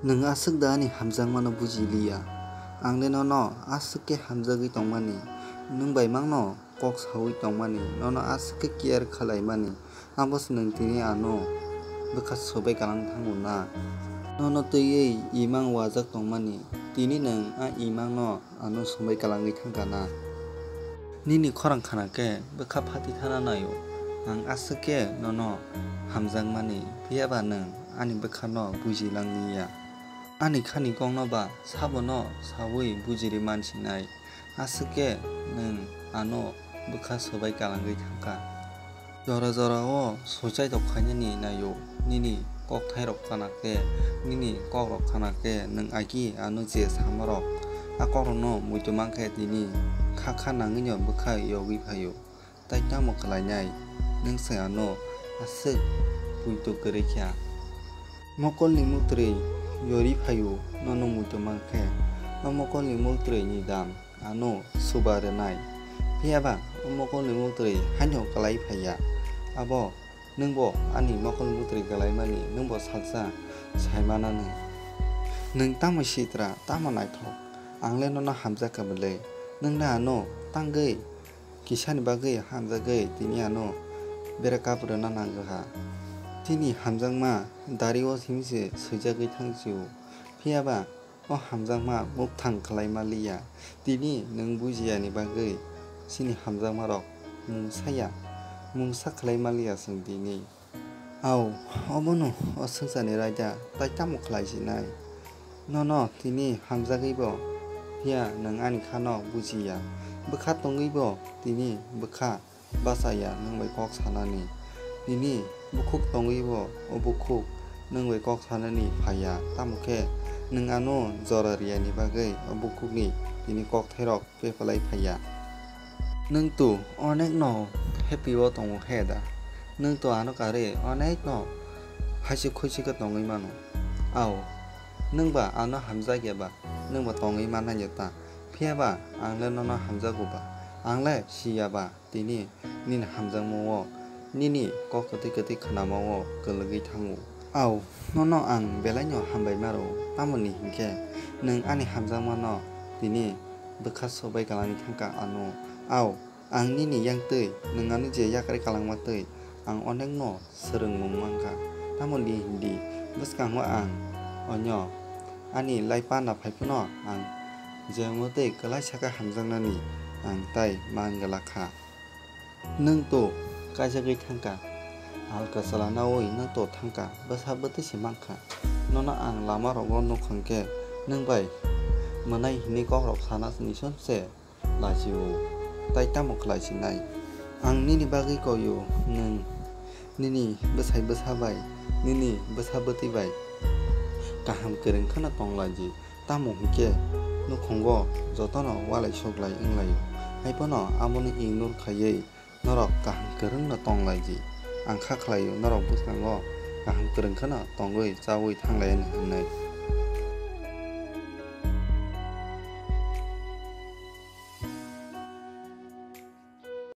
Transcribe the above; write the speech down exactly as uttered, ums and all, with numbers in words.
Nwng aswk da ani hamjakmano buji liya? Ang le nono aswk khe hamjagwi tongmani, nwng bai mangno kok saui tongmani, nono aswk khe care khwlaimani, aboso nwng tini ano bwkha swbai kalang thango na? Nono twiwi imang wajak tongmani, tini nwng a imangno ano swbai kalangwi thangkha na? Nini khorang khana khe bwkha phati thana naio. Ang aswk khe nono hamjakmani, phiya ba nwng ani bwkhano buji langya. Ani khani kokno ba sabono saui bujiri mansinai. Aswk khe nwng ano bwkha swbai kalangwi thangkha. Jora jora o soichai tok khainani naio, nini kokthairok khana khe, nini kokrok khana khe, nwng agi ano je samarok, a kokrokno muitu mankhe tini kha kha nangwino bwkha yogwi phaio. Tai tamo khlainai, nwng se ano aswk puitu kwrwi kha? Mokolni mutrwi yori phaio, nono muitu mankhe, o mokolni mutrwini dam ano suba rwnai. Phiya ba o mokolni mutrwi haino kwlai phaiya. Abo nwngbo ani mokolni mutrwi kwlaimani nwngbo salsa saimanani. Nwng tamo sitra, tamo naithok? Ang le nono hamjakha bwle? Nwng le ano tangwi kisani bagwi hamjagwi tini ano breakup rwna nangkha. Chini hamjakma dari o simi se swijagwi thang sio. Phiya ba o hamjakma mukthang khlai maliya. Tini nwng bujiyani bagwi chini hamjakmarok mungsa ya, mungsa khlai maliya chwng tini. Au, obono o swngcharni raida tai tamo khlai sinai? Nono tini hamjagwibo phiya nwng ani khano bujiya. Bwkha tongwibo tini bwkha bachaya nwng bai kok sanani. Nini bukhuk tongwibo o bukhuk nwng bai kok sanani phaiya, tamo khe nwng ano jora riyani bagwi o bukhukni tini kokthairok bepalai phaiya. Nwng to onekno happy o tongo he da? Nwng to ano karwi onekno haisik khuisik khe tongwi mano. Ao, nwng ba ano hamjakya ba, nwng ba tongwi mannai ya ta? Phiya ba ang le nono hamjago ba? Ang le siya ba tini nini hamjakmao, nini kok kwtwi kwtwi khwnamao kwlwgwi thango. Ao, nono ang belaino hambai maro, tamoni hinkhe nwng ani hamjakmano tini bwkha swbai kalangwi thangkha ano. Ao, ang nini yang twi, nwng ano je yakarwi kalangma twi, ang onekno swrwngmung mankha. Tamoni hindi bwskango ang onyo ani lai pana phai phano ang je omo twi kwlai sakha hamjaknani ang tai man glak kha. Nwng to kaijagwi thangkha, alka chwla naui nwng to thangkha, bwsa bwtwi se mankha. Nono ang lama rogo nukha hwnkhe nwng bai mwnai hinwi kokrok sana nisonse lachio, tai tamo khlai sinai? Ang nini bagwi koio, nwng nini bwsai bwsa bai, nini bwsa bwtwi bai kaham kwrwng kheno tong laidi. Tamo hwnkhe nukhungo jotono walai suklai wng laio, haiphano abono ignore khaiwi norok kaham kwrwngno tong laidi. Ang kha khlaio norok bwskango kaham kwrwng kheno tongwi chaui thang lai hwnwi.